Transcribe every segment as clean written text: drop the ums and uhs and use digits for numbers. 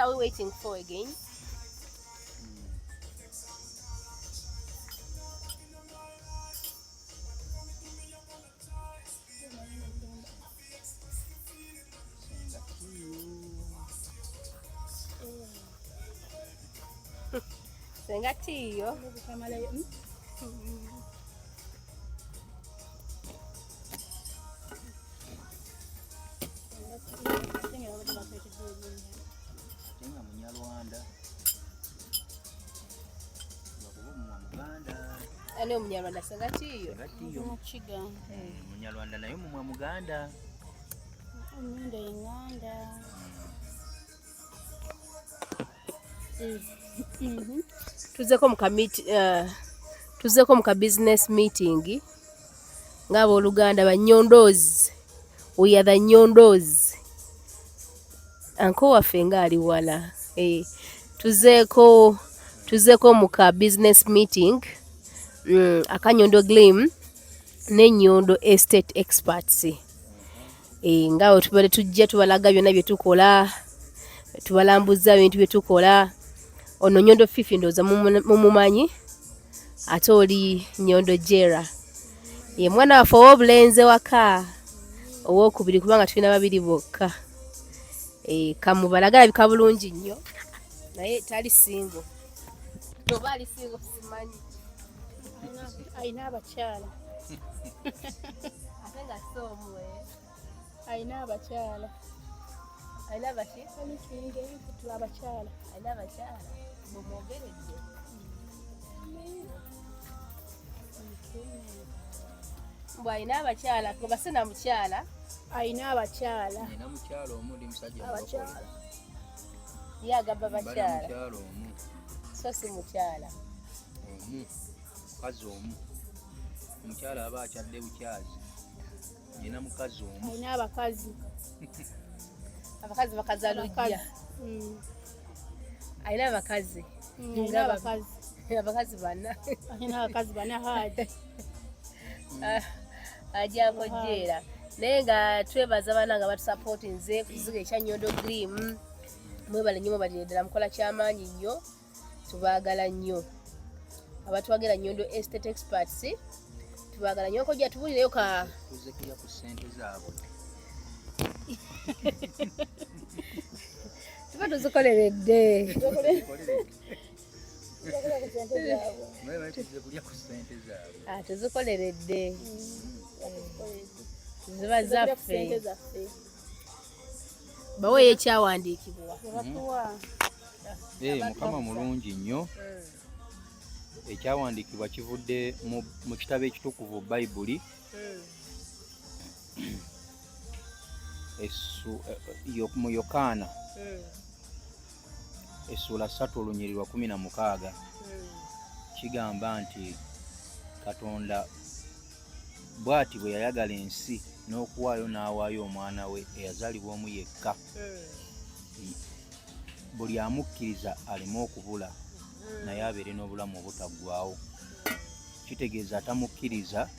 What are we waiting for again? Senga tiyo. Ate nga munyarwanda lwakuba omumwa muganda. Ani omunyarwanda senga tiyo? Senga tiyo. Mukiga. Munyarwanda naye omumwa muganda. Ennyindo enganda. Tuzeko mu ka meet, tuzeko mu ka business meeting ng'abooluganda ba Nyondos. We are the Nyondos. Anko waffe ng'ali wala. Eh, tuzeeko mu ka business meeting aka Nyondo Glim ne Nyondo Estate Experts. Eh, nga bwe tubadde tujja tubalaga byonna bye tukola, tubalambuza ebintu bye tukola. Ono Nyondo Fifi ndowooza mumumanyi, ate oli Nyondo Jera. Ye mwana waffe ow'obulenzi waka owookubiri kubanga tulina babiri bokka. Eh, kamubalaga alabika bulungi nnyo naye tali single. Oba ali single simanyi. Alina abakyala. Ate nga si omu, eh. Alina abakyala. Alina baki? Alina abakyala. Alina abakyala. Bw'omwogeredde. Mbu alina abakyala, goba si na mukyala. Alina abakyala. Nina mukyala omu, ndi musajja Abakyala. mulokole. Ye agamba Mbala bakyala. mukyala omu. So si mukyala. Omu, mukazi omu. Omukyala aba akyadde bukyazi. Nina mukazi omu. Alina abakazi. Abakazi bakaza lujja. Alina abakazi. Alina abakazi. Abakazi bana. Alina abakazi bana Haji. Ajja kojjeera. Naye nga twebaza bana nga batusapootinze ku kizigo ekya Nyondo Glim. Mwebale nnyo, mwebalire ddala, mukola kyamaanyi nnyo. Tubaagala nnyo. Abatwagira Nyondo Estate Experts tubaagala nnyo. Kojja tubuulireyo ka Tuzze kulya ku ssente zaabwe. Tuba tuzikoleredde. Mwebale, tuzze kulya ku ssente zaabwe. Ah, tuzikoleredde. Ziba zaffe. Zaffe. Baweeyo ekyawandiikibwa. Batuwa. Eh, Mukama mulungi nnyo. Ekyawandiikibwa kivudde mu kitabo ekitukuvu Bayibuli. Mu Yokaana essuula 3 olunyiriri lwa 16 kigamba nti Katonda bw'ati bwe yayagala ensi n'okuwaayo n'awaayo omwana we eyazaalibwa omu yekka, buli amukkiriza aleme okubula naye abeere n'obulamu obutaggwaawo. Kitegeeza atamukkiriza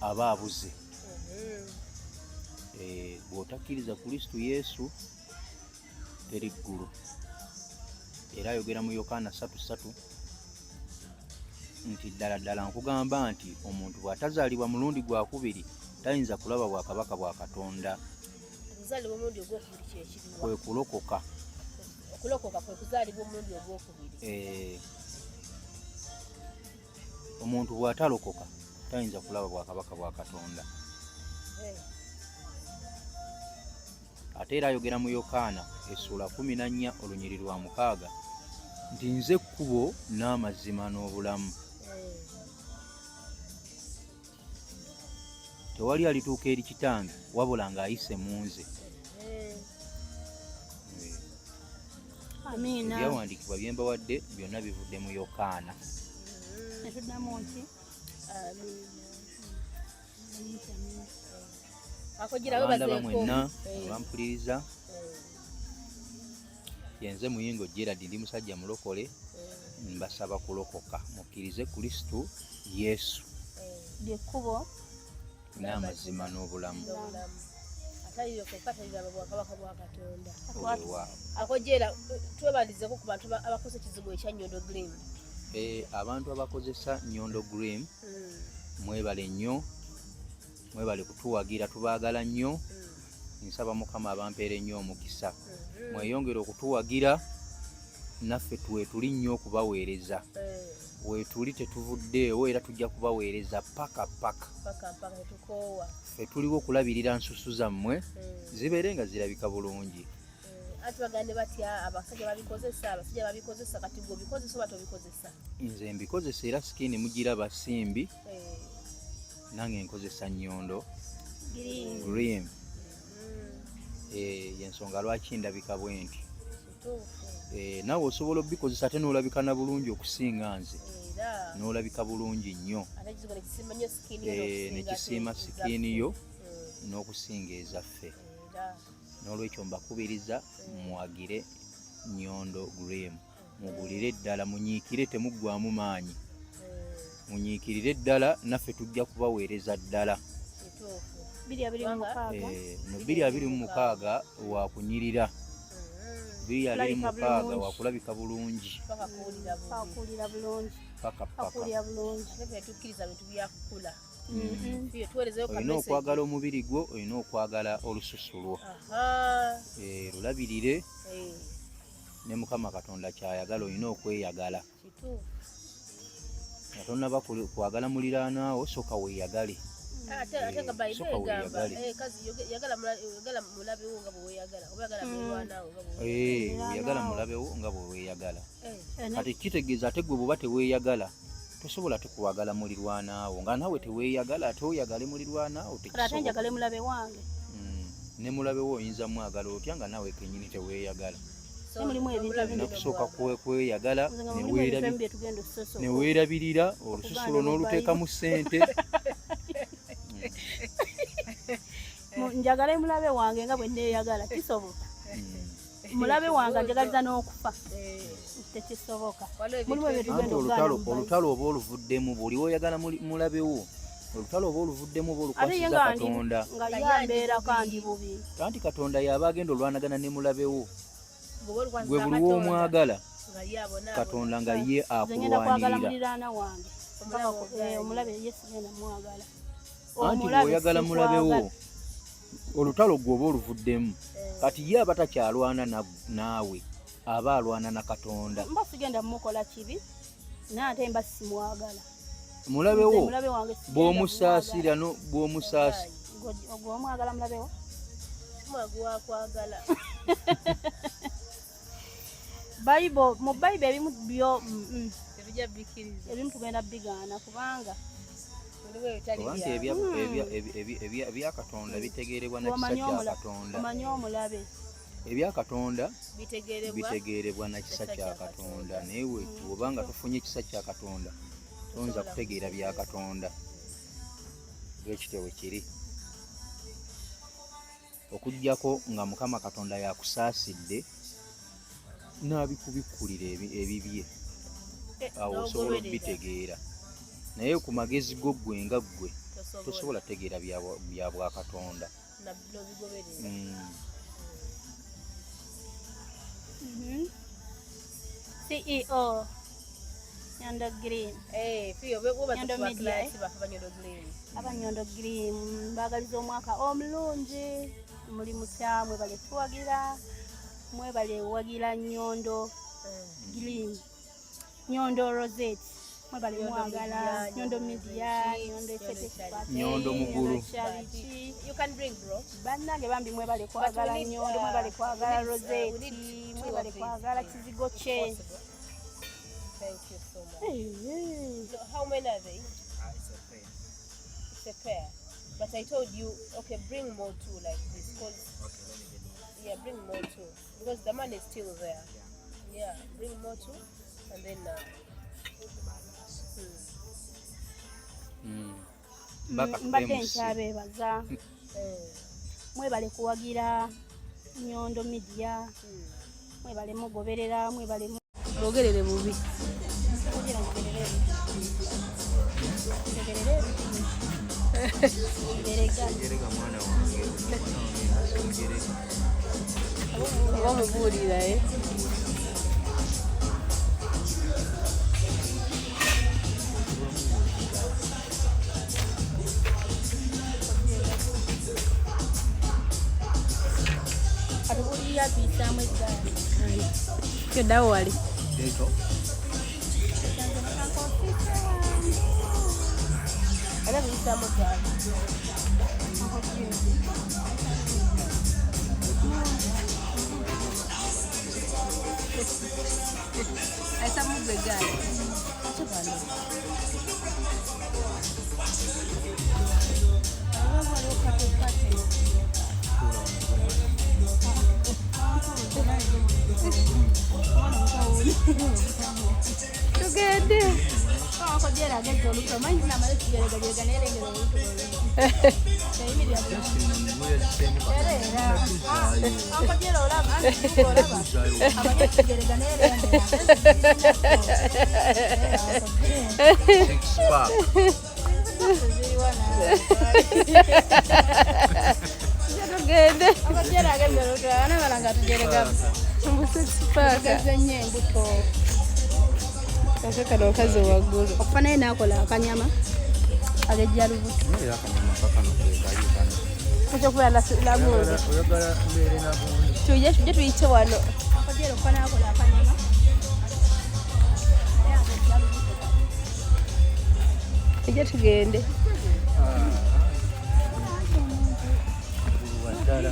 aba abuze. Eh, bw'otakkiriza Kristu Yesu teri ggulu. Era ayogera mu Yokaana 3:3 nti ddala ddala nkugamba nti omuntu bw'atazaalibwa mulundi gwa kubiri tayinza kulaba bwakabaka bwa Katonda. Okuzaalibwa omulundi ogwokubiri kye kiriwa? Kwe kulokoka. Okulokoka kwe kuzaalibwa omulundi ogwokubiri. Eh, omuntu bw'atalokoka tayinza kulaba bwakabaka bwa Katonda. Ate era ayogera mu Yokaana essuula 14 olunyiriri lwa 6 nti nze kkubo n'amazima n'obulamu. Tewali alituuka eri kitange wabula ng'ayise mu nze. Amiina. Ebyawandiikibwa bye mbawadde byonna bivudde mu Yokaana. Netuddamu nti Amiina. Akogira Abandaba webazeeko. mwenna abampuliriza, yenze Muyingo Gerard, ndi musajja mulokole, mbasaba kulokoka mukkirize Kristu Yesu Lyekkubo n'amazima n'obulamu. N'obulamu. Atalirokoka taliraba bwakabaka bwa Katonda. Weewaawo. Akojera twebalizeko ku bantu abakozesa ekizigo ekya Nyondo Glim. Abantu abakozesa Nyondo Grim, mwebale nnyo, mwebale kutuwagira, tubaagala nnyo. Nsaba Mukama abampeere nnyo omukisa, mweyongere okutuwagira, naffe twetuli nnyo okubaweereza. Weetuli, tetuvuddeewo, era tujja kubaweereza paka paka. Paka mpaka, tetukoowa. Ffe tuliwo okulabirira nsusu zammwe zibeere nga zirabika bulungi. Anti bagande batya, abasajja babikozesa, abasajja babikozesa. Kati gwe obikozesa oba tobikozesa? Nze mbikozesa, era skin mugiraba simbi. Nange nkozesa Nyondo Green. Grim. Yensonga lwaki ndabika bwe nti. Naawe osobola obikozesa ate n'olabika na bulungi okusinga nze. Era N'olabika bulungi nnyo. Ate ekizigo nekisiima nnyo skin yo. Nekisiima skin yo n'okusinga ezaffe. Era N'olwekyo mbakubiriza muwagire Nyondo Grim, mugulire ddala, munyiikire, temuggwamu maanyi, munyiikirire ddala, naffe tujja kubaweereza ddala. Kituufu. 2026. No 2026 wakunyirira, 2026 Kulabika bulungi. wakulabika bulungi. Paka kuwulira bubi. Pakuulira bulungi. Paka paka. Pakuulira bulungi. Ate ffe tukkiriza bintu byakukula. Ffe tuweerezeyo ka Olina message. okwagala omubiri gwo, olina okwagala olususu lwo. Lulabirire. Ne Mukama Katonda kyayagala, olina okweyagala. Nga tonnaba kwagala muliraanaawo, soka weeyagale. Ate nga Bayibuli Soka egamba, weeyagale. Kazi yagala mulabewo nga bwe weeyagala, oba yagala mulirwanaawo nga bwe weeyagala. Oyagala mulabewo nga bwe weeyagala. Ne- Kati kitegeeza ate gwe bw'oba teweeyagala, tosobola tekwagala mulirwanaawo, nga naawe teweeyagala, ate oyagale mulirwanaawo? Kale ate Tekisoboka. njagale mulabe wange? Ne mulabewo oyinza mwagala otya nga naawe kenyini teweeyagala? So, Ne mulimu ebintu omulabe Olina ebingi. kusooka kweyagala, Nze nga mulimu ebintu ebimu bye tugenda okusosoka. ne weerabirira olususu lwo Okugaana mu n'oluteekamu ssente. Njagale mulabe wange nga bwe neeyagala, kisoboka? Mulabe wange anjagaliza n'okufa, tekisoboka. Waliwo Mulimu ebintu ebintu Anti tugenda olutalo okugaana mu Bayibuli. Olutalo oba oluvuddemu, buli woyagala mulabewo, olutalo oba oluvuddemu, oba Ate ye olukwasiza nga ndi Katonda. nga ye ambeerako andi bubi. Anti Katonda yaba agenda olwanagana ne mulabewo. Gwe oba Gwe olukwasiza buli Katonda, w'omwagala, nga ye abonaabona. Katonda nga ye Nze ngenda kwagala akulwanirira. muliraana wange. Omulabe ogaanye. Omulabe ye sigenda mwagala. Anti Omulabe bw'oyagala mulabewo, sikwagala. Olutalo gwe oba oluvuddemu. Kati ye aba takyalwana naawe, aba alwana na Katonda. Mba sigenda mumukola kibi, naye ate mba simwagala. Mulabewo Nze mulabe wange sigenda. bw'omusaasira bw'omusaasi Gwe omwagala mulabewo? Mwagu wa kwagala. Bayibo, mu Bayibo ebimu byo Tetujja bikkiriza. Ebimu tugenda bigaana kubanga Mulimu ebitali Oba nti byawe. ebya Katonda bitegeerebwa na kisa Omanyi kya Katonda. Omanyi omulabe. Ebya Katonda Bitegeerebwa bitegeerebwa na kisa kya Katonda, naye bw'oba nga tofunye ekisa kya Katonda, toyinza kutegeera bya Katonda. Bwekityo bwe kiri, okugjako nga Mukama Katonda yakusaasidde n'abikubikkulira ebibye, awo osobola N'ogoberera. okubitegeera, naye ku magezi go ggwe nga ggwe Tosobola. Tosobola kutegeera bya bwakatonda. N'obigoberera. CEO Nyondo Green. Fiyo, woba Nyondo tukuba Media, clients eh? baffe ba Nyondo Green. Abanyondo Green, mbagaliza omwaka omulungi. Muli mutya? Mwebale tuwagira, mwebale wagira Nyondo Green, Nyondo Rosette, mwebale. Nyondo Mwagala Media, Nyondo Nyondo Media, Rosette, Nyondo Nyondo Estate Charity. Party, Nyondo Mugulu. Charity. You can bring, bro. Bannange bambi, mwebale kwagala We need, Nyondo, mwebale kwagala we Rosette, need two mwebale of these, kwagala please, kizigo if kye. possible. Thank you so much. No, how many are they? It's a pair. It's a pair. But I told you, okay, bring more too like this, 'cause Okay, let me get more. Yeah, bring more too, because the man is still there. Yeah, bring more too, and then The balance. Baka Mbadde MC. nkyabeebaza. Mwebale kuwagira Nyondo Media, mwebale mugoberera, mwebale Mwogerere bubi. Kugira njogerere, njogerere ebingi. Jerega mwana wange, mwana wange nga simujerega. Oba omubuulira eh? Katubuulirira atuyisaamu eggaali. Kyoddawo wali. Leero Ani akuyisaamu eggaali? Ayisaamu gwe eggaali. Tugende. Kojera agezza olubuto omanyi namala ekijeregajerega naye lengera olubuto teyimirira muyaziseemu era ankojera olaba olaba amanyi ekijerega naye lengera Six pack. Tugende. Ankojera agezza olubuto anamala nga tujerega Mbu six pack. agezza nnyo embuto Kaka kano okazi waggulu. okufa naye naakola akanyama agejja lubuto Naye era akanyama kakano ke kali kano. Ekyokubeera nagundi. Oyagala mbeere nagundi. Tujje tujje tuyite wano. Ankojera okufa naakola akanyama naye agejja lubuto. Tujje tugende. Guluwa ddala.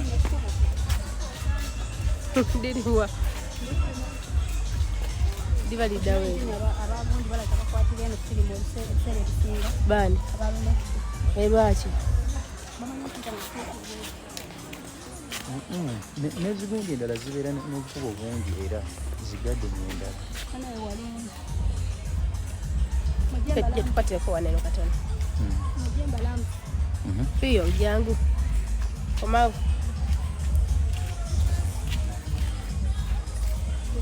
Liriwa. Liba liddawo eryo. Abagundi balabika bakwatira eno firimu ebiseera ebisinga. Baani? Abalume. Lwaki? Bamanyi okuyita mu kituufu. N'ezigundi endala zibeera n'obukubo bungi era zigadeni endala. Naye walungi. Tujje tukwatireko wano eno katono. Mujje mbalamu. Fiyo jangu. Komawo.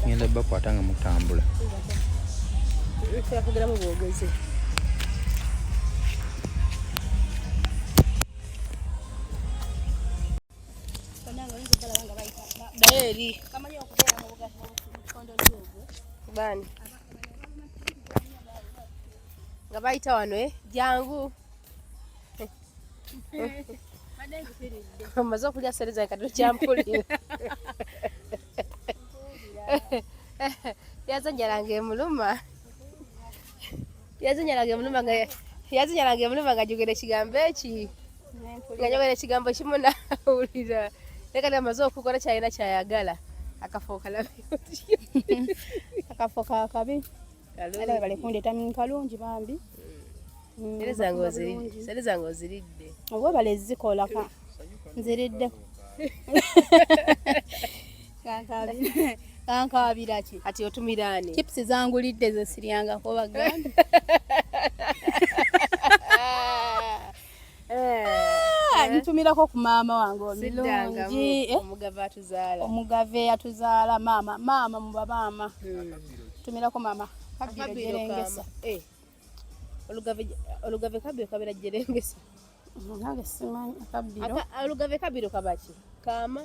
Ngenda bakwata nga mutambula. Tuyakugeramu bwogezi. Bannange oyinza obalaba nga bayita. Ddayo eri. Bamanyi okubeera mu bugazi mu bukondo lyogwo. Baani? Nga bayita wano eh? Jangu. Badde nzitiridde. Omaze okulya ssente zange kati okyampulira. Yazannyalanga emuluma. Yazannyalanga emuluma nga yazannyalanga emuluma nga njogera ekigambo eki. Nga njogera ekigambo kimu n'awulira. Naye kati amaze okukola ky'alina ky'ayagala. Akafo kalabe otyo. Akafo kakabi. Era bale kundeeta kalungi bambi. Ssente zange oziridde. Ssente zange oziridde. Oba bale zikola ka. Nziridde. Kankaabira ki? Kati otumira ani? Chips zangulidde ze siryangako baganda. Ntumirako ku maama wange Siddangamu omulungi. Eh? omugave atuzaala. Omugave yatuzaala maama maama mu bamaama. Ntumirako maama kabbiro Akabbiro jerengesa. kaama. Eh. Olugave olugave kabbiro kabeera jerengesa. Nange simanyi akabbiro. Olugave kabbiro kaba ki? Kaama.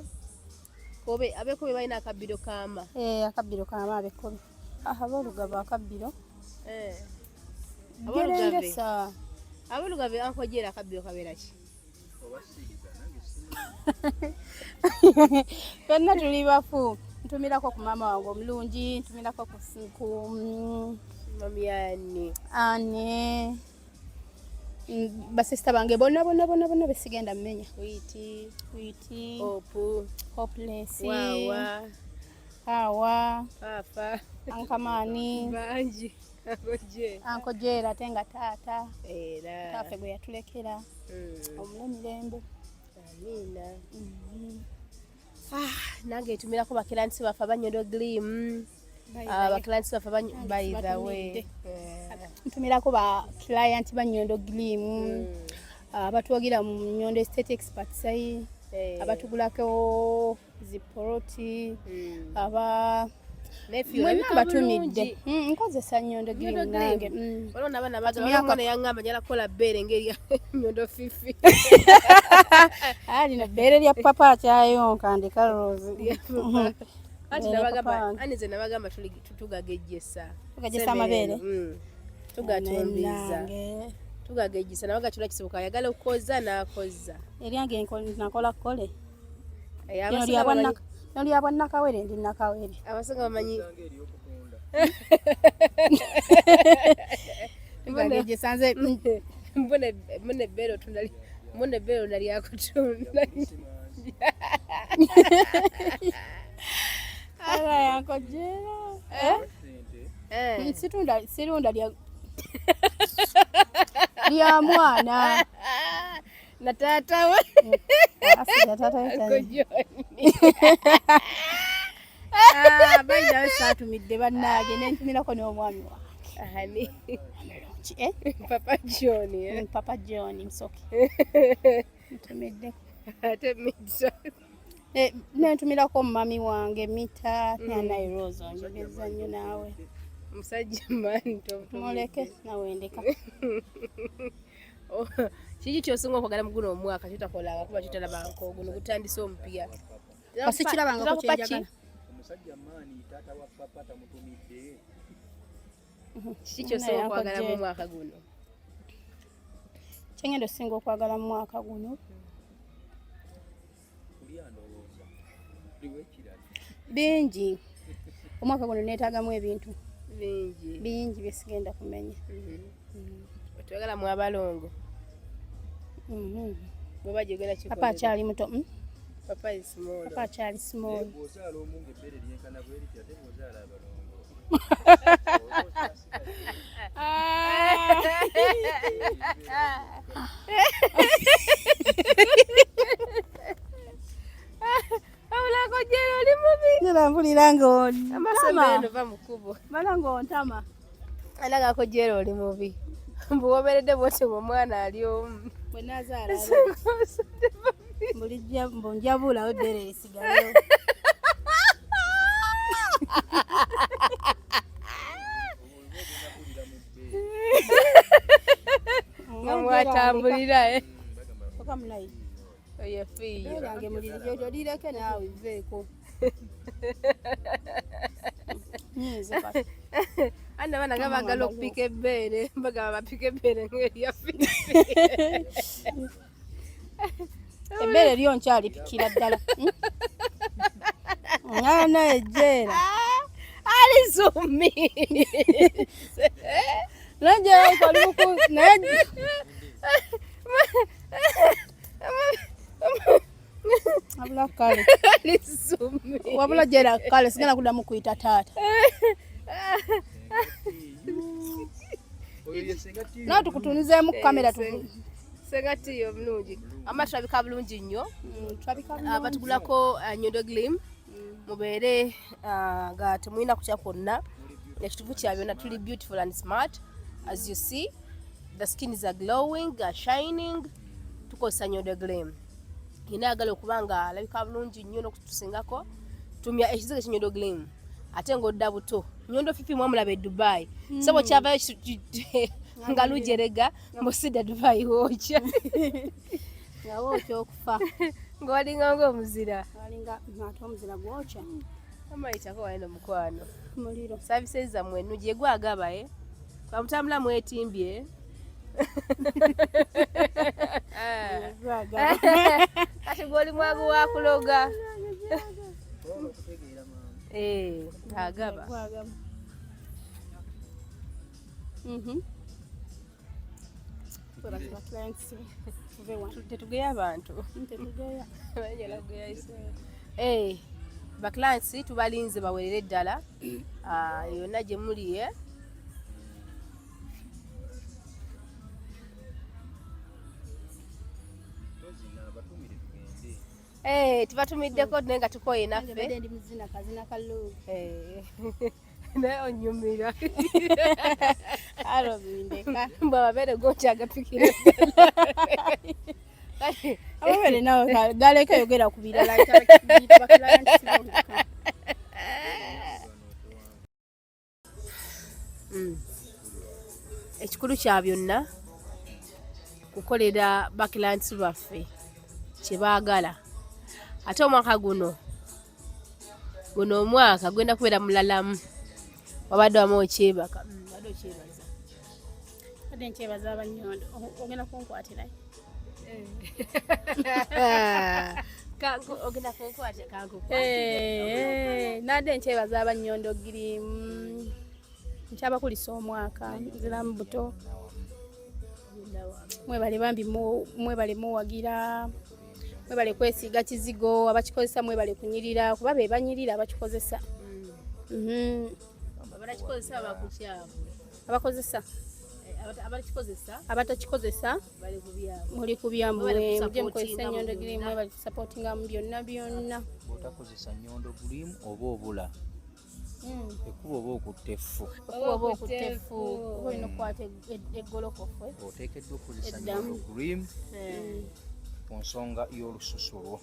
Kobe abekobe balina akabbiro kaama. Eh, akabbiro kaama abekobe. Ah, aboolugave akabbiro. Eh. Aboolugave. Jerengesa. Aboolugave ankojera akabbiro kabeera ki? Ffenna tuli bafu. Ntumirako ku maama wange omulungi, ntumirako ku Mami yani. ane basisita bange bonna bonna bonna bonna besigenda mmenya. Witi, Witi, Hope, Hopeless, Wawa, Awa, Papa, Ankamani, Bangi, Ankoje. Anko Jera ate nga taata Era. taaffe gwe yatulekera omule mirembe. Amiina. Ah, nange ntumirako bakiransi baffe abanyondo Gleam. Bakiransi baffe by the way. Ntumirako ba client ba Nyondo Gleam, abatuwagira mu Nyondo Estate Experts, abatugulako zi poloti, aba Mwenna mbatumidde. Nkozesa Nyondo Glim nange. Waliwo n'abaana baagala, waliwo omwana yaŋŋamba njagala kukola bbeere ng'erya Nyondo Fifi. Ah, lino bbeere lya papa akyayonka ndeka Rose. Anti Bbeere nabagamba, papa wange. ani nze nabagamba tugagejjesa. Tugagejjesa amabeere? Tugatumbiza. Nange. Tugagejjesa nabaga kyonna kisoboka, ayagala okukoza n'akoza. Eryange nakola kkole. Eh, Lino abasinga lya bamanyi- lino lya bwannakawere, ndi nnakawere. Abasinga bamanyi Tugagejjesa nze. Mbona ebbeere otunda mbona ebbeere ona lyakutunda. Ala yankojera. Eh. Situndha sirunda lya lya mwana. Na taata we. Asija taata we Uncle John. Ah, by the way, saatumidde bannange ne ntumirako n'omwami wange. Ani? Omulungi, eh? Papa John, eh? Papa John Musoke. Ntumiddeko. Ate Mita. Ne ntumirako mami wange Mita Nanayi Rose, onjogeza nnyo naawe. Musajja mani tomutumidde. Muleke nawe ndeka. Oh, kiki ky'osinga okwagala mu guno omwaka kyotakolanga kuba kyotalabangako guno gutandise omupya? Osikirabangako Tutakupa ki? kyenjagala. Omusajja maani taata wa papa tamutumidde. Kiki ky'osinga okwagala mu mwaka guno? Kyengenda osinga okwagala mu mwaka guno. Kulya ndowooza. Liwo ekirala. Bingi. Omwaka guno neetaagamu ebintu Bingi. bingi bye sigenda kumenya. Otwagala mu abalongo. Bw'oba gyogera Papa kikolera. akyali muto. Papa is small. Papa akyali small. Naye bw'ozaala omu ng'ebbeere lyenkana bwe lityo, ate bw'ozaala abalongo. Wabula kojjera oli mubi. Nera mpulira Amaaso ng'ontama. eno va mu kkubo. Mala ng'ontama. Alaga kojjera oli mubi. Mbu wobeeredde bw'otyo omwana ali omu. Bwe naazaala bulijjo mbu njabuulawo ebbeere lisigalewo. Nga mwatambulira, eh. Oka munayi. Oyo fiiyo. Ebbeere lyange mulirije olireke naawe biveeko. Nyiize kati. Anti abaana nga baagala okupika ebbeere, bagamba bapike ebbeere ng'erya fiifi. Ebbeere lyo nkyalipikira ddala. Mwana ejjeera. Alizumi. Naye oli muku naye wabula kale. Alizumi. Wabula jera kale sigenda kuddamu kuyita taata. Oyo ye Ssenga Tiyo. Nawe tukutunuzeemu kamera tu. Ssenga Tiyo omulungi. Amma tulabika bulungi nnyo. Tulabika bulungi. Batugulako Nyondo Glim. Mubeere nga temulina kutya kwonna. Ekituufu kya byonna tuli beautiful and smart. As you see, the skins are glowing, are shining. Tukozesa Nyondo Glim. Yenna ayagala okuba nga alabika bulungi nnyo n'okutusingako, tumya ekizigo kya Nyondo Glim. Ate ng'odda buto. Nyondo Fifi mwamulaba e Dubai. So bwe kyavayo nga lujerega, mbu sidda Dubai wookya. Nga wookya okufa. Nga walinga ng'omuzira. Walinga ate omuzira gwokya. Amayitako walino mukwano. Muliro. Services zammwe ennungi ye gwagaba, eh? Bamutambula mwetimbye. Gwagaba. Kati gw'oli mwangu wa kuloga. Eh, agaba. Gwagaba. Tetugeya abantu. Tetugeya. Eh, ba clients tubalinze bawerere ddala. Ah, yonna gye muli, eh? Eh, tubatumiddeko naye nga tukooye naffe. Mbadde ndi muzina kazina ka love. Eh, naye onyumira. Alo bindeka. Mbu amabeere gokyagapikira. Amabeere nawe galeke yogera ku birala. Ba clients bokka. Ekikulu kya byonna kukolera bakilanti baffe kye baagala. Ate omwaka guno, guno omwaka gwenda kubeera mulalamu. Wabadde wamu okyebaka, wadde okyebaza. Badde nkyebaza Abannyondo. Ogenda kunkwatira? Ogenda kunkwatira, kankukwatire. Eh, nadde nkyebaza Abannyondo Girimu, nkyabakulisa omwaka nziramu buto. Mwebale bambi, mwebale muwagira, mwebale kwesiiga kizigo, abakikozesa mwebale kunyirira, kuba be banyirira abakikozesa. Abatakikozesa bakukyabwe. Abakozesa. Abakikozesa. Abatakikozesa. Bali ku byabwe. Muli ku byammwe. Mwebale mujje mukozesa kusupportinga mu Ennyondo Girimu. byonna. Mwebale kusupportinga mu byonna byonna. Bw'otakozesa Nnyondo Girimu oba obula ekkubo oba okutta effu. Okuba oba okutta effu, oba olina okukwata eggolokofu. Oteekeddwa okukozesa Eddamu. Nnyondo Girimu ku nsonga y'olususu lwo.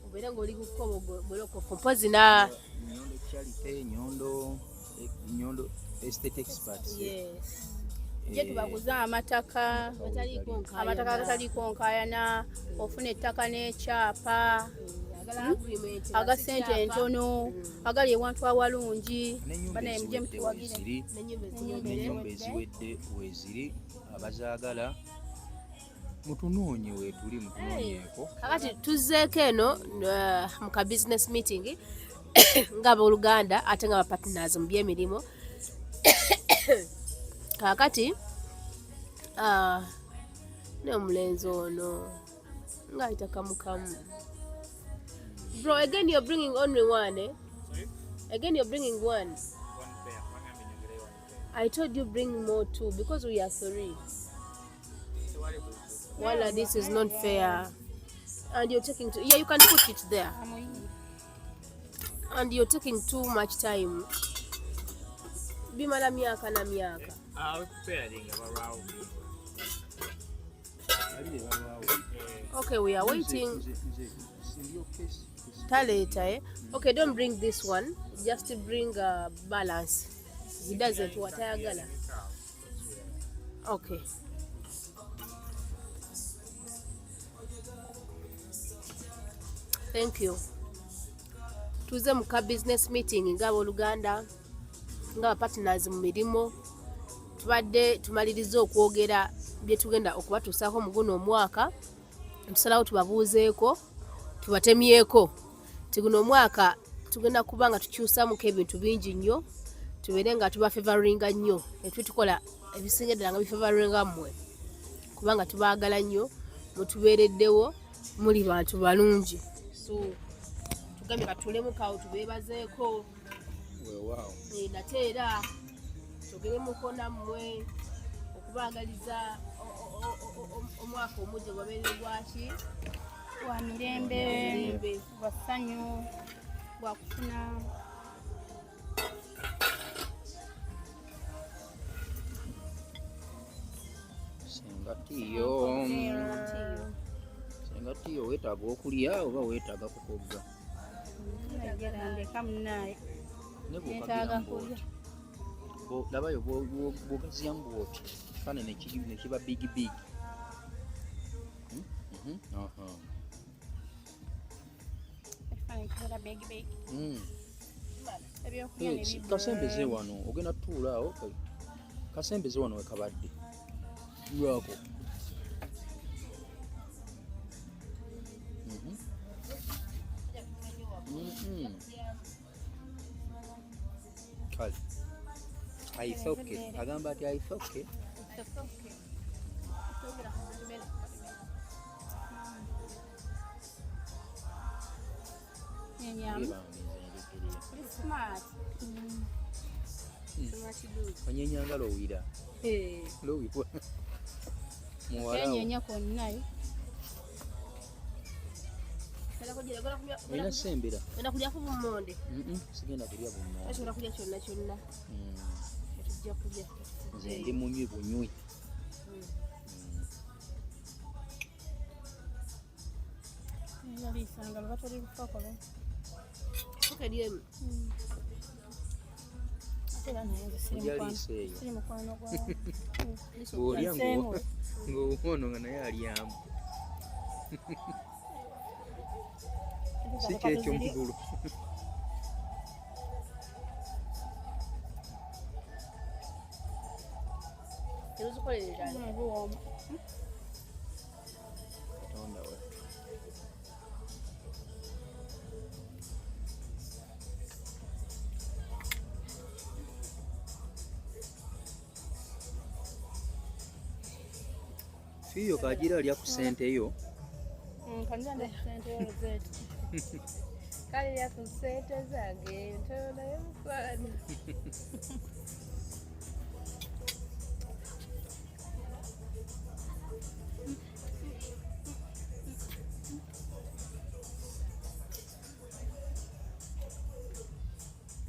Obeere ng'oli ku kkobo golokofu mpozi na Nyondo Charity, Nyondo Estate Experts. Yes. Gye tubaguza amataka. Agataliiko nkaayana. Amataka agataliiko nkaayana, ofuna ettaka n'ekyapa. Agala agreement nga Aga si ssente kyapa. entono, agali ewantu awalungi. N'ennyumba Banaye mujje eziwedde mutuwagire. weeziri. N'ennyumba eziwedde. N'ennyumba eziwedde weeziri, abazaagala mutunoonye, weetuli, mutunoonyeeko. Kakati tuzzeeko eno mu ka business meeting ng'abooluganda ate nga bapartners mu byemirimu. Kaakati ne omulenzi ono ng'ayita kamukamu. Bro, again you're bringing only one, eh? Sorry? Again you're bringing one. One pair. Wangambye nyongereyo one pair. I told you bring more, two, because we are three. Tewali buzibu. Wala, this is not fair. And you're taking too, yeah, you can put it there. And you're taking too much time. Bimala myaka na myaka. Ah, we preparing abalwawo. Bali be balwawo. Eh, Okay, we are waiting. Nze ndi okay. Taleta, eh? Okay, don't bring this one. Just bring a balance. He doesn't what ayagala. Okay. Thank you. Tuze mu ka business meeting ng'abooluganda, nga partners mu mirimu. Tubadde tumaliriza okwogera bye tugenda okubatuusaako mu guno omwaka. Tusalawo tubabuuzeeko, tubatemyeko nti guno omwaka tugenda kuba nga tukyusamuko ebintu bingi nnyo, tubeere nga tubafavoringa nnyo, ebitukola ebisinga ddala nga bifavoringa mmwe, kubanga tubaagala nnyo, mutubeereddewo, muli bantu balungi. So tugambye katulemukawo tubeebazeeko. Weewaawo. Eh, nate era twogeremuko nammwe okubaagaliza omwaka omujja gwabeere gwaki? Wa mirembe. Mirembe. Gwa ssanyu, gwa kufuna. Senga tiyo, senga tiyo, weetaaga okulya oba weetaaga kukogga? Ndeka munaaye. Ne Neetaaga bw'okagira kulya. bw'oti. Labayo bw'ogaziyamu bw'oti, ekifaananyi ne kiba big big. Aha. Ekifaananyi kibeera big big. Ebyokulya Eh, ne biba. Kasembeze wano, ogenda tutuula awo, kasembeze wano we kabadde lwako. Kale aisoke agamba ati aisoke. Twongera ku mmere. Nyenyamu. Oli smart. Onyenyanga lowira lowibwa muwalawo. Kenyenya kwonna yo. Olina sembera. Ogenda kulyako bummonde? Sigenda kulya bummonde. Osobola kulya kyonna kyonna. Tetujja kulya. Nze ndi munywi bunywi. Balisanga lwe batoli lufako. Okay, dear. Era naye nze siri Ojja mukwano- liiso eyo. siri mukwano gwa Bw'olya Nseemule. ng'ono nga naye alyamu. Si kyekyo mugulu. Tebuzikolerera. Buwooma. Katonda wattu. Fiiyo kagira alya ku ssente yo. Kanira ndi ku ssente yo Rosette. Kale lya ku ssente zange ntono naye mukwano.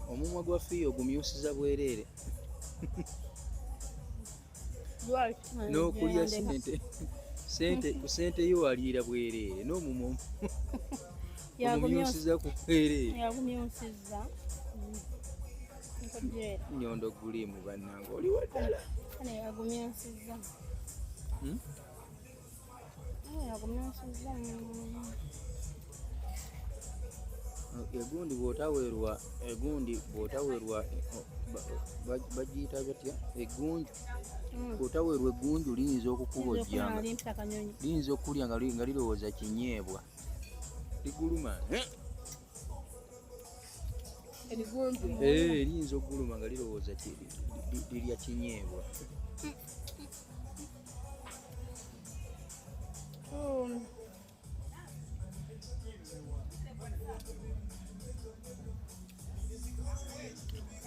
Omumwa gwa Fiiyo gumyusiza bwereere. Lwaki? N'okulya Gyeyandeka. ssente ssente ku ssente yo aliira bwereere n'omumwa omumyusiza ku bwereere. Yagumyusizza. Nkojeera. Nnyondo guliimu bannange oli wa ddala. Kale yagumyusizza. Hmm? Yagumyusizza. Egundi bw'otaweerwa egundi bw'otaweerwa bagiyita batya eggunju bw'otaweerwa eggunju liyinza okukubojja nga Limpita kanyonyi. liyinza okulya nga li- nga lirowooza kinyeebwa liguluma eh? Erigunju. Eh, liyinza okuguluma nga lirowooza lirya kinyeebwa.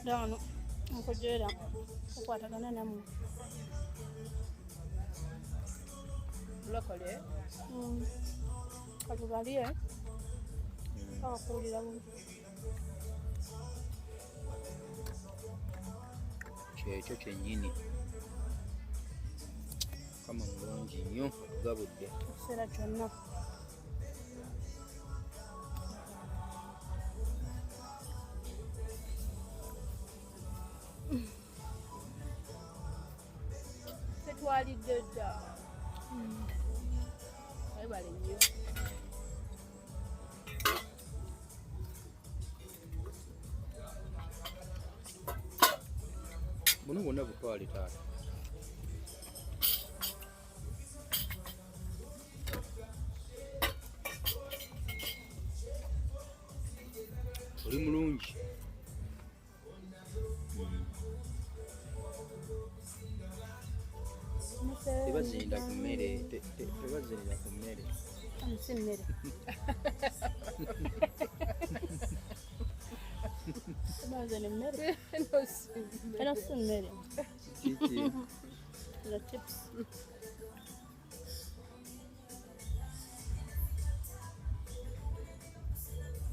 Dano nkojeera kukwatagana nammwe. Mulokole. Katubalye abakuwulira bubi. Kyekyo kyennyini. Mukama mulungi nnyo atugabudde. Ekiseera kyonna. Tetwalidde dda. Webale nnyo. Buno bwonna butwale taata. Oli mulungi. Tebazinda ku mmere, tebazinda ku mmere. Si mmere. Tebazinda emmere. Eno si mmere. Eno si mmere. Kiki? Eno chips.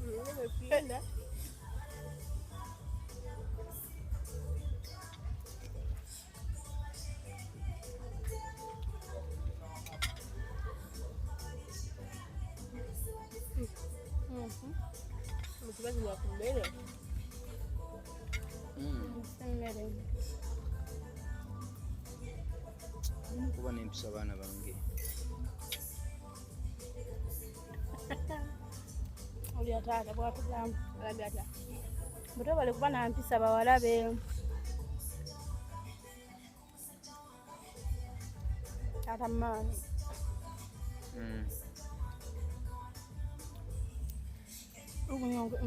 Nimependa. Mukibazi wa ku mmere. Si mmere. Olina okuba n'empisa baana bange. Olya taata bw'atugamba. Agambye atya? Bwe twebale kuba na mpisa bawala be. Taata maani.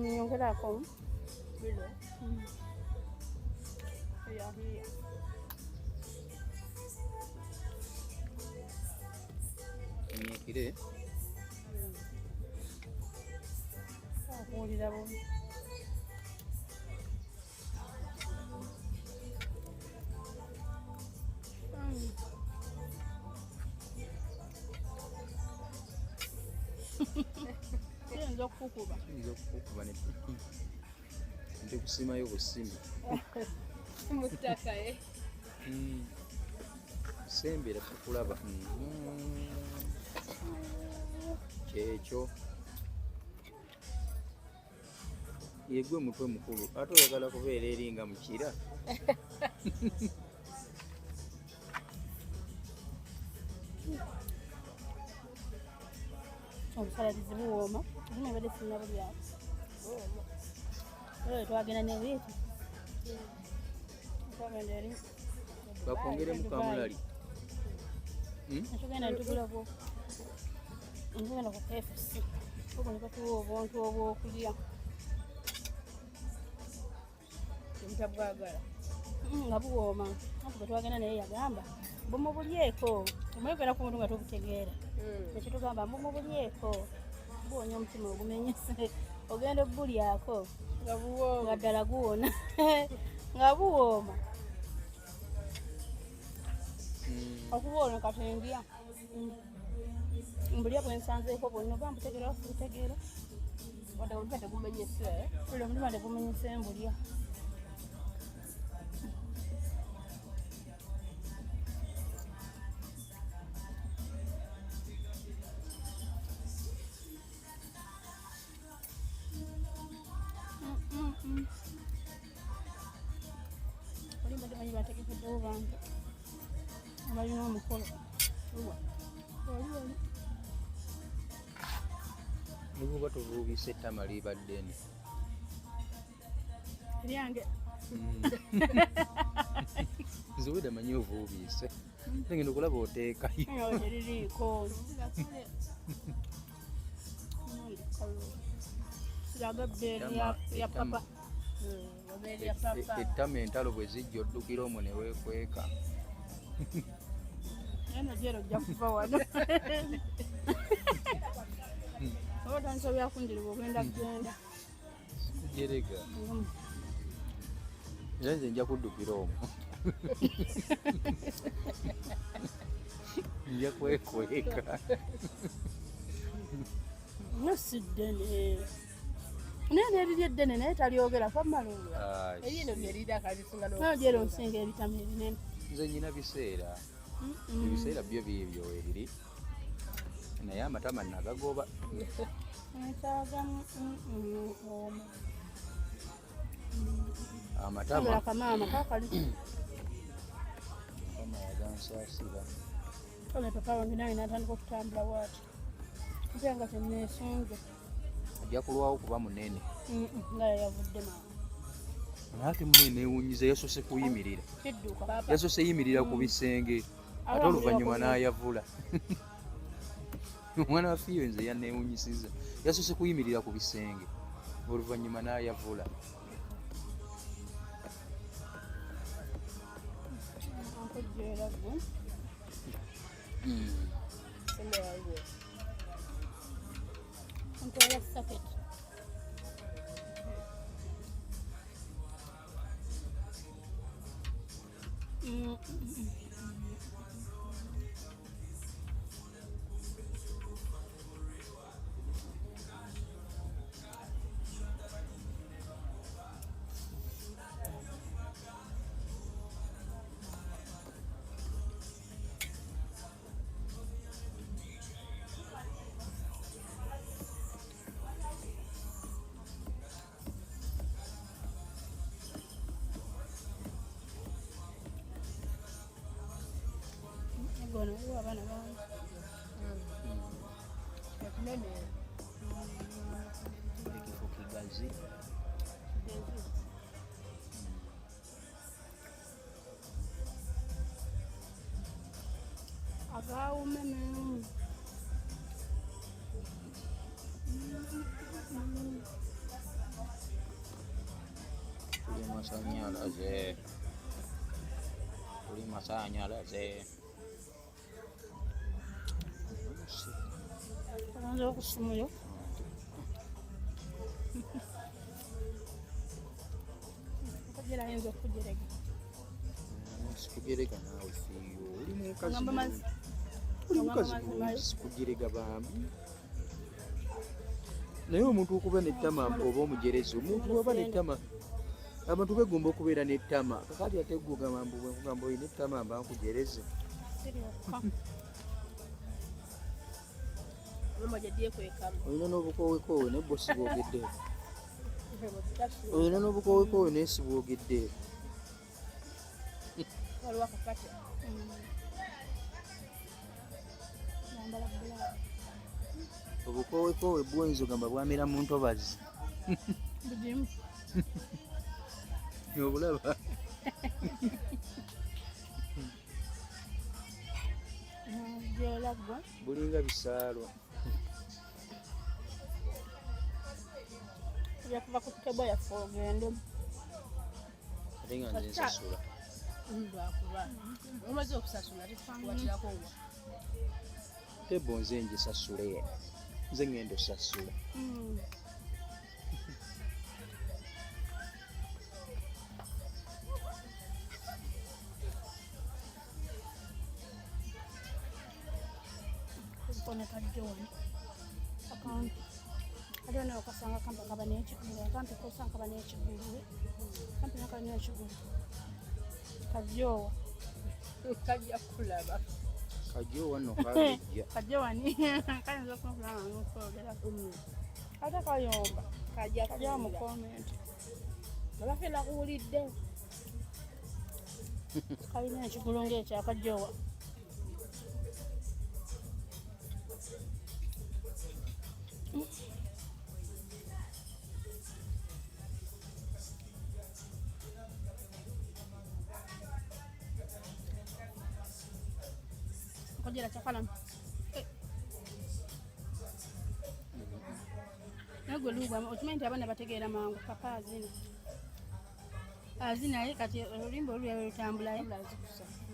Nyongerako. Bino. Hiya hiya. Onyiikire. Okuwulira bubi. Kiyinza okukukuba. Kiyinza okukukuba ne ntikusimayo busimi. Mu ttaka eh. Sembera tukulaba. Kyekyo. Yegwe mutwe mukulu ate oyagala kubeera eri nga mukira. Obusalalizi buwooma, ate mbadde sinnabulyako. Olwo twagenda ne wiiki. Twagenda eri. Bakwongeremu kamulali. Netugenda netugula bwo. Netugenda ku KFC. Okwo ne batuwa obuntu obw'okulya. Obutabwagala. Nga buwooma. Anti bwe twagenda naye yagamba bumubulyeko. Omanyi ku muntu nga tobutegeera. Nekitugamba mumubulyeko. Buwonya omutima ogumenyese. Ogenda obulyako. Nga buwooma. Nga ddala guwona. Nga buwooma. Okubuwoona kati ndya. Mbulya bwe nsanzeeko bwonna oba mbutegeera oba sibutegeera. Wadde omutima tegumenyese. Buli omutima tegumenyese mbulya. Oli mbadde manyi bategekeddewo bantu abalina omukolo. Oli wali. Ne bw'oba tovuubise ettama liba ddene. Eryange. Nze obwedda manyi ovuubiise. Ngenda okulaba oteekayo. Nga teririiko. Siraga ebbeere ya papa. Ettama entalo bwe zijja oddukira omwo ne weekweka. Naye no gyero ojja kuva wano. Oba otandise obyakundirwa ogenda kugenda. Sikujerega. Era nze nja kuddukira omwo. Nja kwekweka. No si ddene. Naye n'eriri eddene naye talyogera famalunga. Erino lyeriri akalisinga Naye gyero nsinga ebitama ebinene. Nze nyina biseera. Ebiseera byo biibyo ebiri. Naye amatama nagagoba. Nsaagamu omu. Amatama. Wabula kamaama kaakali. Mukama yagansaasira. Kale papa wange nange n'atandika okutambula bw'ati. Ate nga tenneesunze. Ajja kulwawo kuba munene. Nga yayavudde maama. Naye ate munene neewuunyiza yasoose kuyimirira. Kidduka. Yasoose yimirira ku bisenge ate oluvannyuma n'ayavula. Omwana wa Fiyo nze yanneewuunyisizza. Yasoose kuyimirira ku bisenge oluvannyuma n'ayavula. Ankojjeera ggwe. Ntwala saketi. Gono waliwo abaana bangi. Ekinene. Ekifo kigazi. Agawumeme. Tuli masannyalaze. Tuli masannyalaze. Obanza okusumuyo. Nkojjera ayinza okukujerega. Sikujerega naawe Fiyo. Oli mukazi Ogamba mulungi. Oli mukazi Ogamba mulungi mazima. sikujerega bambi. Naye omuntu okuba n'ettama oba omujerezi, omuntu bw'aba n'ettama, abantu beegomba okubeera n'ettama. Kakati ate ggwe ogamba mbu bwe nkugamba olina ettama mba nkujereze. Siryoka. Mama gyadyekwekamu. Olina n'obukoowekoowe naye bo siboogeddeeko. Olina n'obukowekowe naye sibwogedde. Waliwo akapate. Yambala black. Obukowekowe bwoyinza ogamba bwamera mu ntobazi. Bugimu. Obulaba. Gyolagwa. Bulinga bisaalwa. Ojja kuva ku table yaffe ogende. Ate nga nze nsasula. Lwakuba omaze okusasula ate tukukwatirako wa? Table nze ngisasule. Nze ngenda osasula. Kuliko ne kajjo wano. Akampi. Ate nawe okasanga kampi kaba n'ekigulu. Akampi kosanga kaba n'ekigulu. Kampi nako kalina ekigulu. Kajjowa. Kajja kulaba. Kajjowa nno kabejja. Kajjowa ni kayinza okunkula nga nkwogera. Ate kayomba. Kajja Kajjowa mu kuwulira. comment. Abaffe nakuwulidde. Kalina ekigulu ng'ekya kajjowa. Nkojera kyakalamu. Naye gwe luugwa okimanyi nti abaana bategeera mangu papa azina. Azina ye kati olulimi olulya lwe lutambulayo.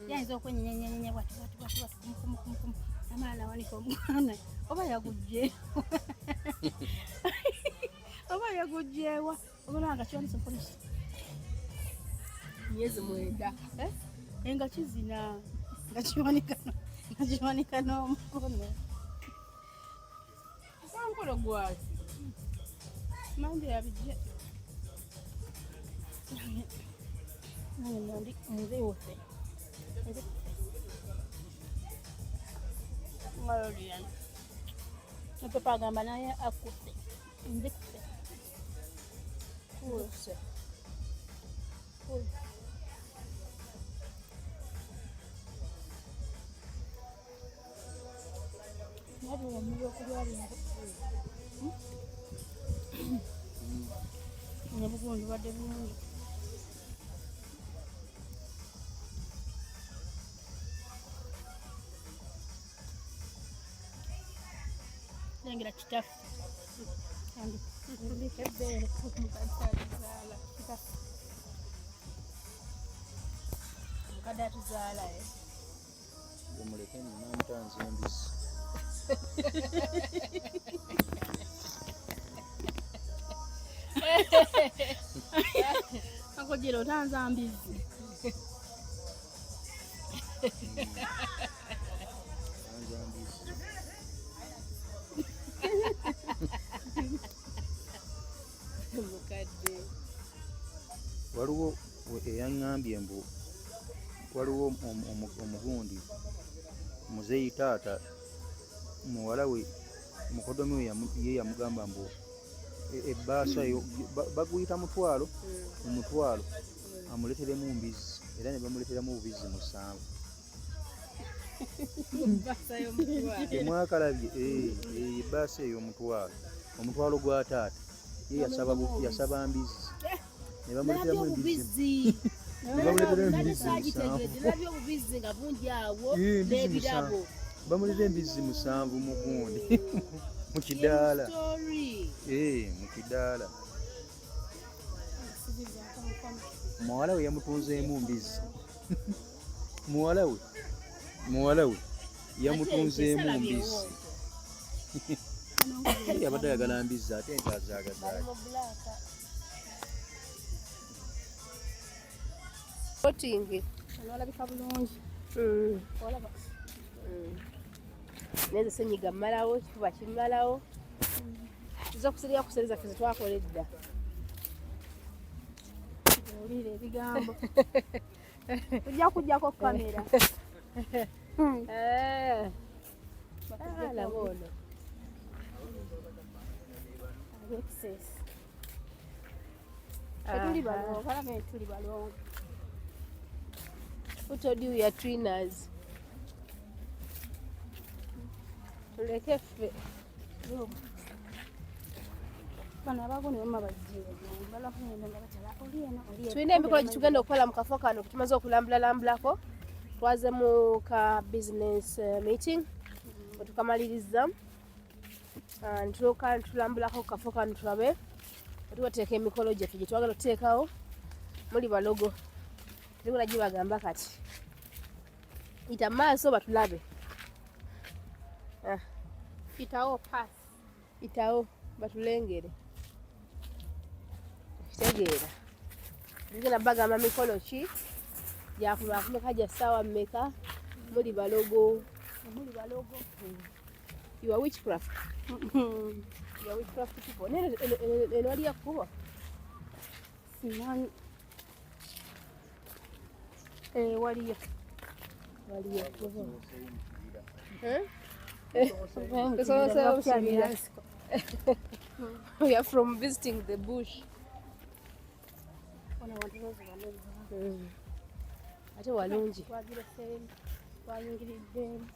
Yayinza okwenyenyenyenya bwati bwati bwati bwati kumu kumu kumu kumu amala nawanika omwana oba yagujje oba yagujjeewa obona nga kiwanise polisi Myezi 9. Eh, nga kizina nga kiwanika nga kiwanika n'omukono. Omukono gwaki? Manje yabijje. Nange nno ndi nziwuse. Ngaloliyana. Ne papa agamba naye akkuse. Nzikuse. Kuuse. Naye biwoomera okulya bino. Ne bugundi bwadde bulungi. Lengera kitaffe. Ndiko ebbeere. Mukadde atuzaala. Kitaffe. Mukadde atuzaala eh. Gwe muleke nina ntanzi embizzi. Akojera otanza mbizzi. Ntanza mbizzi. Mukadde. Waliwo eyaŋŋambye mbu waliwo omugundi muzeeyi taata muwala we mukodomi we ye yamugamba mbu ebbaasa yo baguyita mutwalo omutwalo amuleteremu mbizzi era ne bamuleeteramu obubizzi 7. Bbaasa y'omutwalo. Temwakalabye ebbaasa ey'omutwalo omutwalo gwa taata ye yasaba mbizzi ne bamuleeteramu embizzi. Obubizzi. Ne bamuleetera embizzi 7. Nalabye obubizzi nga bungi awo Embizzi n'ebirabo. 7. Bamuleetera embizzi 7 mu gundi mu kidaala. Story. Mu kidaala. Muwala we yamutunzeemu mbizzi. Muwala we yamutunzeemu mbizzi. Yabadde ayagala mbizzi ate nti azaagazaaki. Voting. Olabika bulungi. Olaba. Naye nze senyiga mmalawo, ekifuba kimmalawo. Tuza kuserera ku sente zaffe ze twakola edda. Owulira ebigambo. Tujja kuggyako kamera. Laba ono. Excess. Balongo, alabe tuli balongo. Who told you we are trainers? Tuleke ffe. Bano abagundi bamma bajje balakugenda nga batala oli eno oli eno. Tulina emikolo gye tugenda okukola mu kafo kano tumaze okulambulalambulako. Twaze mu ka business meeting bwe tukamaliriza. Ah, ntuuka tulambulako ku kafo kano tulabe tubateeka emikolo gyaffe gye twagala okuteekawo. Muli balogo, tugenda gibagamba kati yita mu maaso batulabe. Ah, Itawo pass. Yitawo batulengere. Kitegeera tugenda bagamba mikolo ki gyakulwakumeka gya ssaawa mmeka. Muli balogo. Muli balogo. You are witchcraft. You are witchcraft people. Naye eno waliyo ekkubo? Simanyi. Eh, waliyo. Waliyo ekkubo. Eh? Tusoboseewo mu kibira. We are from visiting the bush. Wano wantu rozi bano. Ate walungi. Twagireseemu, twayingiriddemu.